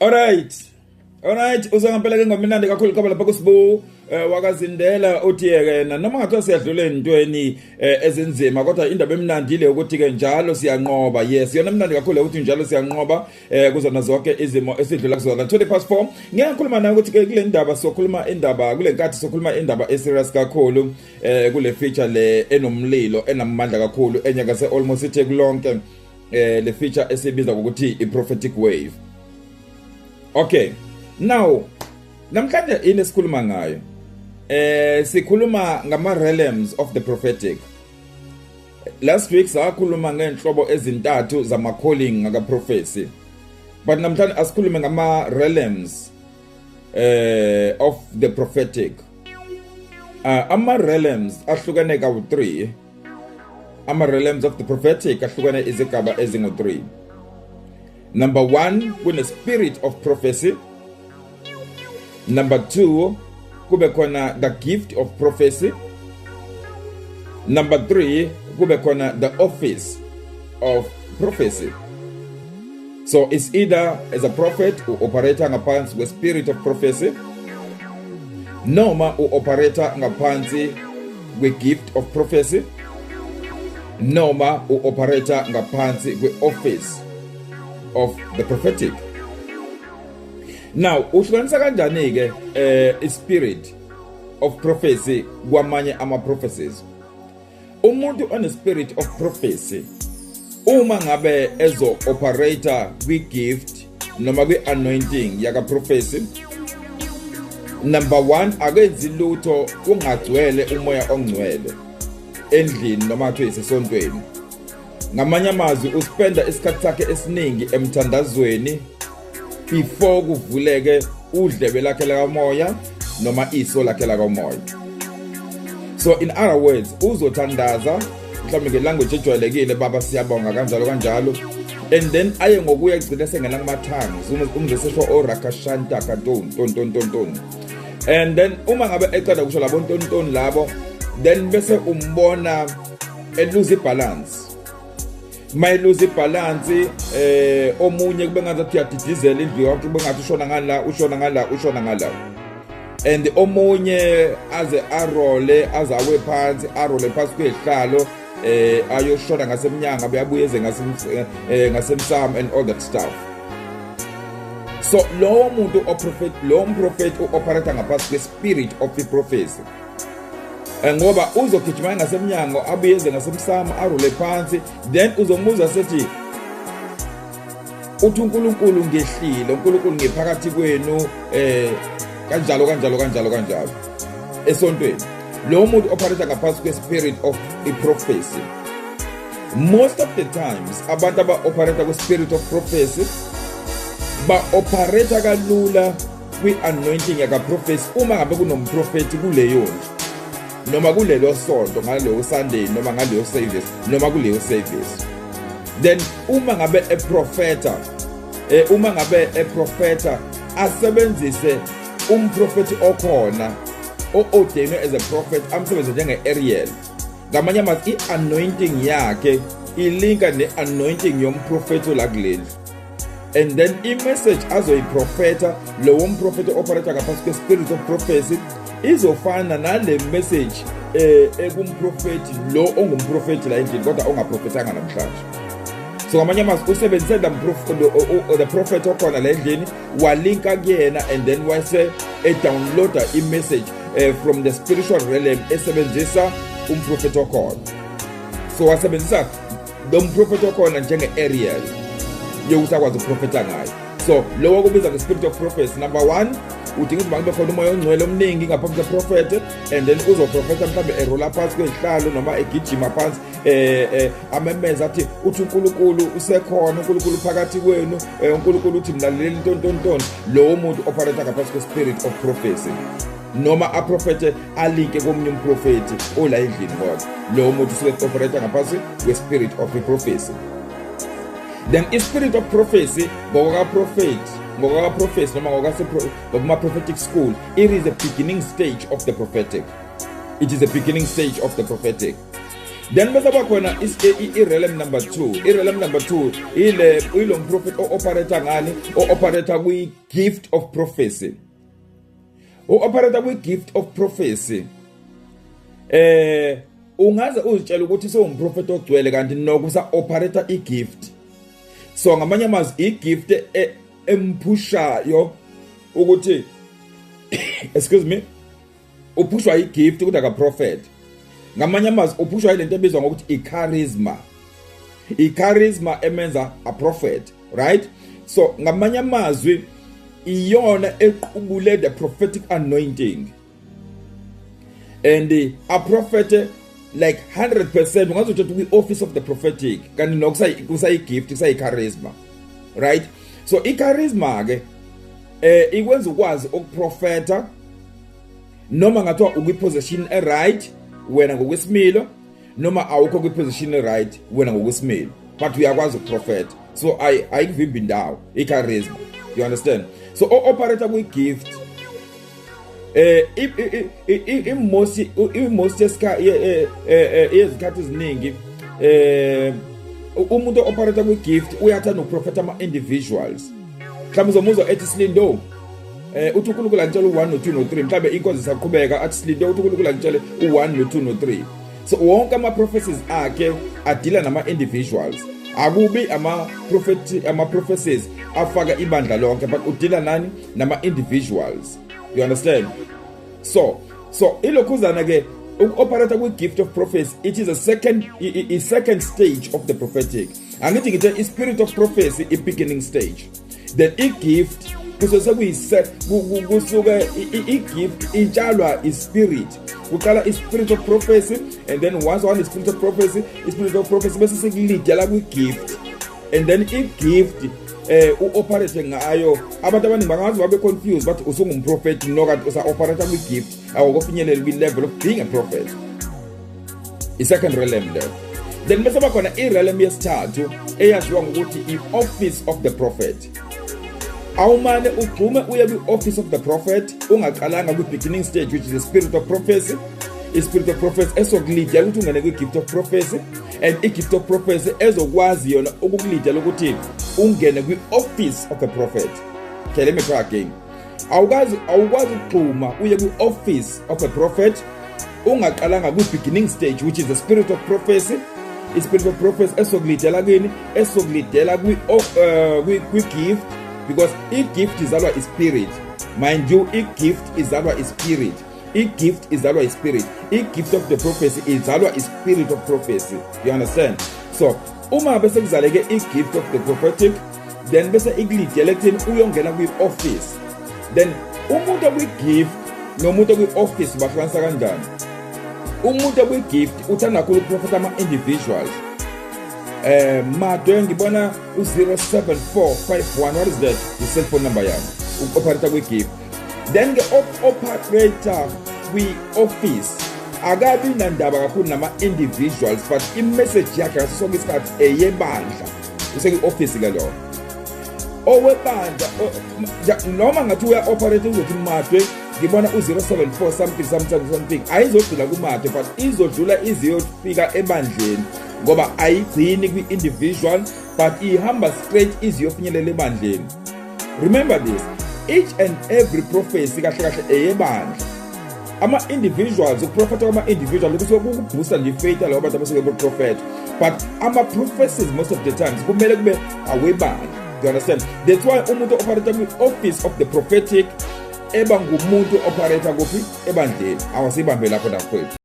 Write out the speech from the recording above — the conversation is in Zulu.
Alright. Alright, uza ngempela ke ngomnandi kakhulu qaba lapha kuSibu wakaZindela uthi yena noma ngathiwa siyadlula entweni ezinzima, kodwa indaba emnandi le ukuthi ke njalo siyanqoba. Yes, yona emnandi kakhulu ukuthi njalo siyanqoba kuzona zonke izimo esidlula kuzona. 4:20, ngiyakhuluma nawe ukuthi ke kule ndaba sokhuluma indaba, kule nkathi sokhuluma indaba eserious kakhulu kule feature le enomlilo, enamandla kakhulu, enyakase almost ithe kulonke, le feature esibiza ngokuthi i prophetic wave. Okay, now namhlanje yini esikhuluma ngayo? Sikhuluma ngama realms of the prophetic. Last week sakhuluma ngenhlobo ezintathu zama calling ngaka prophecy, but namhlanje asikhulume ngama realms of the prophetic. Ama realms ahlukene kawu3. Ama realms of the prophetic ahlukene izigaba ezingu3. Number 1, kune spirit of prophecy. Number 2, kube khona the gift of prophecy. Number 3, kube khona the office of prophecy. So it's either as a prophet u-operate ngaphansi kwe-spirit of prophecy, noma u-operate ngaphansi kwe-gift of prophecy, noma u-operate ngaphansi kwe-office of the prophetic. Now uhlukanisa kanjani ke i-spirit of prophecy kwamanye ama prophecies? Umuntu one spirit of prophecy, uma ngabe ezo operate kwi gift noma kwi anointing yaka prophecy, number 1, akenzi lutho ungagcwele uMoya oNgcwele endlini noma kuthiwa isesontweni. Ngamanye amazwi, uspenda isikhathi sakhe esiningi emthandazweni before kuvuleke udlebe lakhe lakamoya noma iso lakhe lakamoya. So in other words, uzothandaza mhlawumbe ngelanguage ejwayelekile, "Baba, siyabonga," kanjalo kanjalo, and then aye ngokuya egcina sengena kuma-tongues, umze sesho orakashanta katon ton ton ton ton, and then uma ngabe eceda kusho labo ntonton labo, then bese umbona elose ibalance. Mayiluze ibalance, omunye kube ngathi uyadidizela indlu yonke, kube ngathi ushona ngala, ushona ngala, ushona ngala, and omunye aze arole, aze awe phansi, arole phansi kwezihlalo, ayoshona ngasemnyango, abuye eze ngasemsamo and all that stuff. So lowo muntu oprophet, lowo prophet uoperate ngaphansi kwe-spirit of the prophecy, ngoba uzogijima ngasemnyango, abuyeze ngasemsamo, arole phansi, then uzomuza sethi uthi, "UNkulunkulu ngehlile, uNkulunkulu ngephakathi kwenu," kanjalo kanjalo kanjalo kanjalo esontweni. Lo muntu operate ngaphansi kwe-spirit of i-prophecy. Most of the times abantu aba-operate kwe-spirit of prophecy ba-operate kalula kwi-anointing yaka-prophecy uma ngabe kunomprofethi kuleyo ndlu noma kulelo sonto, ngaleyo Sunday noma ngaleyo service noma kuleyo service. Then uma ngabe eprofeta, asebenzise umprofeti okhona o-ordainwe as a prophet, amsebenze njenge-aerial. Ngamanye amazwi, i-anointing yakhe ilinka ne-anointing yomprofethi la kuleli, and then i-message azoyiprofetha lowo mprofethi operate ngaphansi kwe-spirit of prophecy izofana nale message ekumprofethi lo ongumprofethi la endlini kodwa ongaprofethanga namhlanje. So ngamanye amazwi, usebenzise the prophet okhona la endlini, walinka kuyena, and then wase edownloada i-message from the spiritual realm esebenzisa umprofethi okhona. So wasebenzisa lo mprofethi okhona njenge-aerial yokuthi akwazi ukuprofetha ngayo. So lowo kubiza nge-spirit of prophecy. Number one, udinga ukuthi makube khona uMoya oNgcwele omningi ngaphambi kweprofethe, and then uzoprofetha mhlawumbe erola phansi kwezihlalo noma egijima phansi, amemeza athi, uthi, "UNkulunkulu usekhona, uNkulunkulu phakathi kwenu, uNkulunkulu uthi mlaleleni," ntontonton. Lowo muntu operate ngaphansi kwe-spirit of prophecy, noma aprofethe alinke komunye umprofethi ola endlini, kodwa lowo muntu usuke operate ngaphansi kwe-spirit of prophecy. Then i-spirit of prophecy ngokwakaprofethi, ngokwakaprophecy noma ngokuma-prophetic school, it is a beginning stage of the prophetic. It is a beginning stage of the prophetic. Then bese bakhona i-realm number 2. I-realm number 2 ile ilo prophet o-operate ngani, o-operate kwi-gift of prophecy, o-operate kwi-gift of prophecy. Ungaze uzitshela ukuthi sewumprofeti ogcwele, kanti nokho usa-operate i-gift. So ngamanye amazwi, i-gift emphushayo ukuthi, excuse me, uphushwa i-gift ukuthi akaprophet. Ngamanye amazwi, uphushwa yilento ebizwa ngokuthi i-charisma, i-charisma emenza a prophet, right? So ngamanye amazwi, iyona equbule the prophetic anointing and a prophet like 100%. Ungazothi kwi-office of the prophetic, kanti nokusayi-gift, kusayi-charisma, right? So i-charisma ke ikwenza ukwazi ukuprofeta noma ngathiwa ukwi-position e-right wena ngokwesimilo, noma awukho kwi-position e-right wena ngokwesimilo, but uyakwazi ukuprofeta. So ayikuvimbi indawo i-charisma, you understand? So o-operate kwi-gift, i-most yezikhathi eziningi, umuntu o-operate kwi-gift uyathanda ukuprofeta ama-individuals. Mhlawumbe uzomuzwa ethi, "Silindo, uthi uNkulunkulu angitshela u1 no2 no3." Mhlawumbe inkonzo isaqhubeka, athi, "Silindo, uthi uNkulunkulu angitshele u1 no2 no3." So wonke ama prophecies akhe adila nama individuals. Akubi ama prophet, ama prophecies afaka ibandla lonke, but udila nani? Nama individuals, you understand? So ilokhuzana ke uku-operate kwi-gift of prophecy, it is a second stage of the prophetic. Angithi ngithe i-spirit of prophecy i-beginning stage, then i-gift kusuke sekuyise kusuke i-gift itshalwa i-spirit. Kuqala i-spirit of prophecy, and then once one spirit of prophecy, i-spirit of prophecy bese sekulidela kwi-gift, and then i-gift u-operate ngayo. Abantu abaningi bangazi, babe confused, bathi usungumprofeti. No, kanti usa-operate kwi-gift, awukofinyelela kwi-level of being a prophet. I-second realm leyo. Then bese bakhona i-realm yesithathu eyaziwa ngokuthi i-office of the prophet. Awumane ugxume uye kwi-office of the prophet ungaqalanga kwi-beginning stage, which is the spirit of prophecy. I-spirit of prophecy esokulidela ukuthi ungene kwi-gift of prophecy, and i-gift of prophecy ezokwazi yona ukukulidela ukuthi ungene kwi-office of the prophet. Okay, let me try again. Awukwazi ukugxuma uye kwi-office of a prophet ungaqalanga kwi-beginning stage, which is the spirit of prophecy. I-spirit of prophecy esokulidela kini? Esokulidela kwi-gift, because i-gift izalwa i-spirit. Mind you, i-gift izalwa i-spirit, i-gift izalwa i-spirit, i-gift of the prophecy izalwa i-spirit of prophecy, you understand? So uma bese kuzaleke i-gift of the prophetic, then bese ikulidela ekutheni uyongena kwi-office. Then umuntu okwi-gift nomuntu okwi-office bahlukanisa kanjani? Umuntu okwi-gift uthanda kakhulu ukuprofetha ama-individuals. Madwe, ngibona u-07451, what is that? I-cellphone number yami. Uku-operate kwi-gift. Then ke operator kwi-office akabi nandaba kakhulu nama-individuals, but i-message yakhe ngaso sonke isikhathi eyebandla. Usekwi-office ke lo owebandla. Noma ngathi uya-operate, uzothi, "Madwe, ngibona u-074 something something something." Ayizogcina kuMadwe, but izodlula iziyofika ebandleni, ngoba ayigcini kwi-individual, but ihamba straight iziyofinyelela ebandleni. Remember this, each and every prophecy kahle kahle eyebandla. Ama-individuals, ukuprofetha kwama-individual kusuke kukuboosta nje i-faith labo bantu abasuke beprofetha, but ama-prophecies most of the times kumele kube awebandla, you understand? That's why umuntu operate kwi-office of the prophetic eba ngumuntu operate kuphi? Ebandleni. Awasibambe lapho nakwethu.